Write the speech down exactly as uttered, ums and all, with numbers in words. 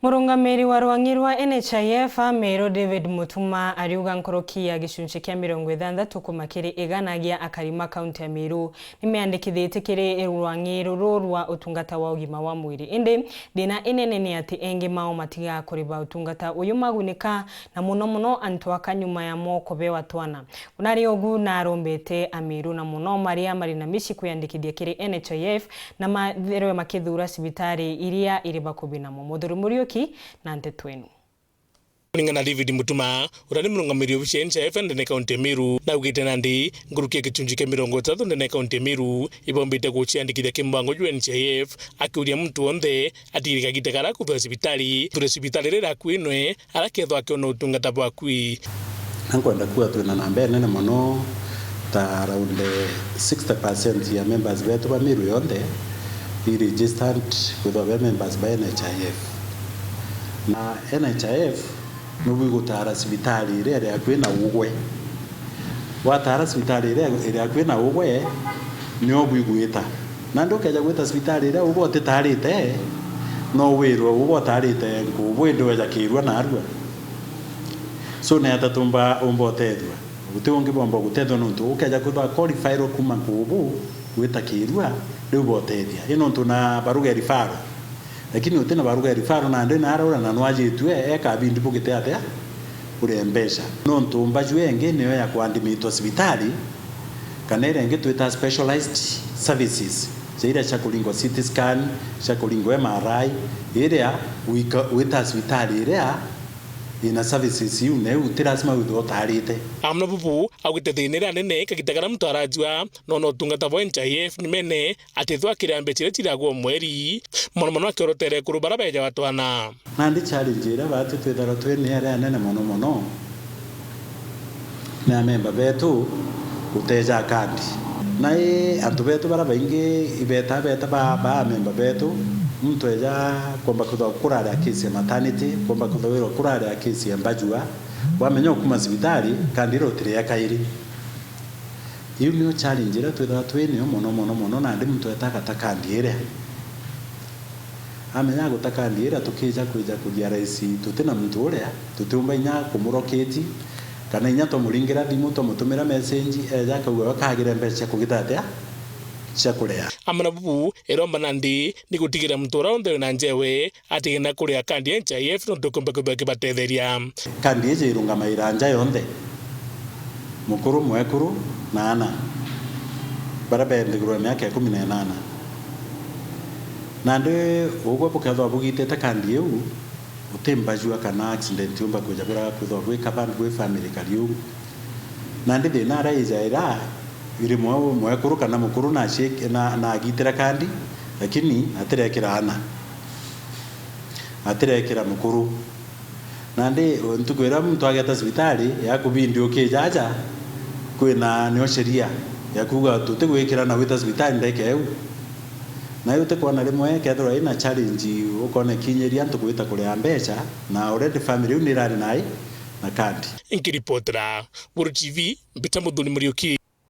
Murungamiri wa rwang'i rwa N H I F Meru David Mutuma ariuga nkuruki ya gicunci kia mirongo ithanthatu kuma kiri igana gia akari ma kaunti ya Meru nimeandikithitie kiri rwang'i ruru rwa utungata wa ugima wa mwiri. Indi thina inene ni ati engi mao matigaa kuriba utungata uyu magunika, na muno muno antu aka nyuma ya mo kubewa twana. Unari ugu narombete Amiru na muno maria mari na mici kwiyandikithia kiri N H I F na matherwe makithuura cibitari iria iri bakubi namo. Muthuri Muriuki na nteto inu. Kuringana na David Mutuma, uria ni murungamiri obici ya N H I F ndene kaunti ya Meru, naugite nandi nkuruki ya gicunci kia mirongo itatu ndene kaunti ya Meru ibombite guciandikithia ki mubango jwa N H I F, akiuria muntu wonthe atigire kagita karia kuthura cibitari, thure cibitari iria iri akui nwe, aria kethwa akiona utungata bwa akui. Na nkwenda kuuga twina namba inene mono, ta around sixty percent ya members betu ba Meru yonthe i registered kwithwa be members ba N H I F. Na N H I F nubwi gutaara cibitari iria iri akui na ugwe. Wataara cibitari iria iri akui na ugwe, nio bwigwita. Nandi ukeja gwita cibitari iria ugwe utitaarite, no wirwe ugwe utaarite nkubu indi weja kiirua narua. So, ni ata tumba, umba utethua? Guti ungi bomba gutethua, nontu ukeja kwithwa qualified kuma nkubu gwita kiirua, riu botethia. I nontu na baruga ya referral. Lakini uti na baruga ya referral, nandi naraura na nwajitue, eka bindi bugite atia? Uria mbeca. Nontu mbaju ingi niyo ya kuandimitwa cibitari, kana iria ingi twita specialized services, ja iria cia kuringwa C T scan, cia kuringwa M R I, iria wika-, wita cibitari iria ina services iu, na iu ti lazima withwe utaarite. Amwe na bubu, augite thina iria nene kagita karia muntu arajua, nona utungata bwa N H I F nyumene, atithwa akiria mbeca iria ciragwa o mweri, mono mono akiorotere ekuru baria bejawa twana. Nandi challenge iria baatu twithagirwa twi ni aria anene mono mono, ni amemba betu guteja kandi. Na i antu betu baria baingi ibeta beta ba, ba amemba betu, muntu eja kwomba kwithwa kuraria case ya maternity, kwomba kwithwa wirwa kuraria case ya mbajua, wamenya ukuma cibitari, kandi iria utiria kairi. Iu niyo challenge iria twithagirwa twi niyo mono, mono, mono, nandi muntu etaga ta kandi iria. Amenya guta kandi iria tukija kwija kurealize tuti na muntu uria, tutiumba inya kumuroketi, kana inya twamuringira thimu, twamutumira message, eja akauga we kagire mbeca cia kugita atia? Cia kuria. Amwe na bubu, iromba nandi ni gutigira muntu uria wonthe wina njewe atigena kuria kandi ya N H I F nontu ikumba kwithwa ikibatetheria. Kandi iji irungamaira nja yonthe, mukuru, mwekuru na ana baria be nthiguru ya miaka ikumi na inana. Nandi ugwe bukethwa bugitite kandi iu, uti mbajua kana accident yumba kwija bura kwithwa gwi covered gwi family kari uu. Nandi thina aria ijaira, iri mwe-, mwekuru kana mukuru na aciek-, na, na agitira kandi, lakini atirekira ana. Atirekira mukuru. Nandi, ntuku iria muntu ageta cibitari, ya kubindi ukijaja, kwina nio sheria ya kuuga tutigwikira na wita cibitari ndeke iu. Na iu utikwona rimwe kethirwa ina challenge, ukona ikinyiria antu gwita kuria mbeca, na already family iu nirari nai na kandi. Nkiripotera Guru T V, mbita Muthuri Muriuki.